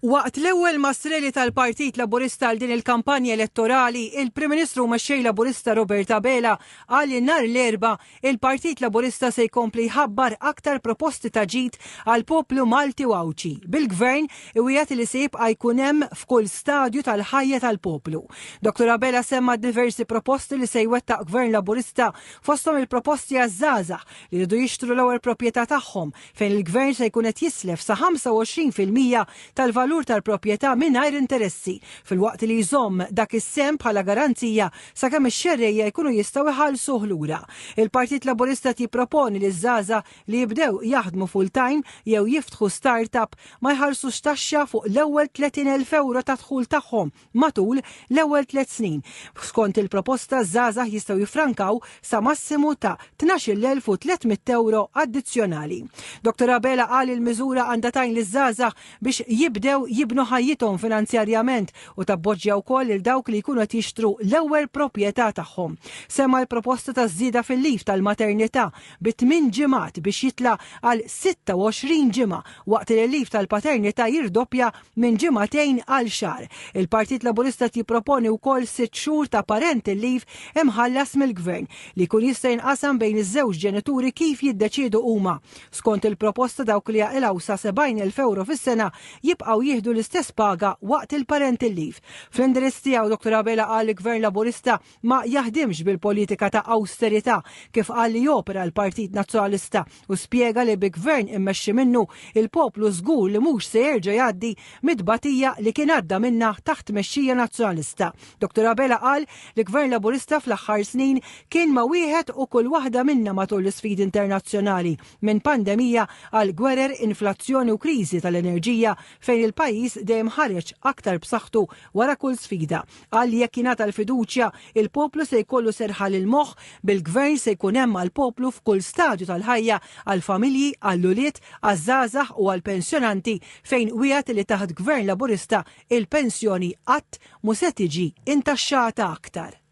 Waqt l-ewwel mass rally tal-Partit Laburista għal din il-kampanja elettorali, il-Prim Ministru u Mexxej Laburista Robert Abela qal li nhar l-Erbgħa, il-Partit Laburista se jkompli jħabbar aktar proposti ta' ġid għall-poplu Malti u Għawdxi, bil-Gvern iwiegħed li se jibqa' jkun hemm f'kull stadju tal-ħajja tal-poplu. Dottor Abela semma diversi proposti li se jwettaq Gvern Laburista fosthom il-proposti għaż-żgħażagħ li jridu jixtru l-ewwel proprjetà tagħhom fejn il-Gvern se jkun qed jislef sa 25% tal-valur tal-proprjetà mingħajr interessi, filwaqt li jżomm dak is-sehem bħala garanzija sakemm ix-xerrejja jkunu jistgħu jħallsuh lura. Il-Partit Laburista qed jipproponi li ż-żgħażagħ li jibdew jaħdmu full-time jew jiftħu start-up ma jħallsux taxxa fuq l-ewwel 30,000 ewro ta' dħul tagħhom matul l-ewwel tlett snin. Skont il-proposta ż-żgħażagħ jistgħu jiffrankaw sa massimu ta' 12,300 ewro addizzjonali. Dottor Abela qal li l-miżura għandha tgħin liż-żgħażagħ biex jibdew jibnu ħajjithom finanzjarjament u tappoġġja wkoll lil dawk li jkunu qed jixtru l-ewwel proprjetà tagħhom. Semma l-proposta ta' żieda fil-leave tal-maternità bi tmien ġimgħat biex jitla' għal 26 ġimgħa waqt li l-leave tal-paternità jirdoppja minn ġimagħtejn għal xahar. Il-Partit Laburista qed jipproponi wkoll sitt xhur ta' parental leave imħallas mill-Gvern, li jkun jista' jinqasam bejn iż-żewġ ġenituri kif jiddeċiedu huma. Skont il-proposta dawk li jaqilgħu sa 70,000 ewro fis-sena jibqgħu jieħdu l-istess paga waqt il-parental leave. Fl-indirizz tiegħu Dottor Abela qal li Gvern Laburista ma jaħdimx bil-politika ta' awsterità kif qal li jopera l-Partit Nazzjonalista u spjega li bi gvern immexxi minnu, il-poplu żgur li mhux se jerġa' jgħaddi mit-tbatija li kien għadda minnha taħt tmexxija Nazzjonalista. Dottor Abela qal li Gvern Laburista fl-aħħar snin kien ma' wieħed u kull waħda minna matul l-isfidi internazzjonali, minn pandemija għal gwerer, inflazzjoni u kriżi tal-enerġija fejn il-pajjiż dejjem ħareġ aktar b'saħħtu wara kull sfida. Qal li jekk jingħata l-fiduċja, il-poplu se jkollu serħan il-moħħ bil-Gvern se jkun hemm għall-poplu f'kull stadju tal-ħajja, għall-familji, għall-ulied, għaż-żgħażagħ u għall-pensjonanti fejn wiegħed li taħt Gvern Laburista il-pensjoni qatt mhu se tiġi intaxxata aktar.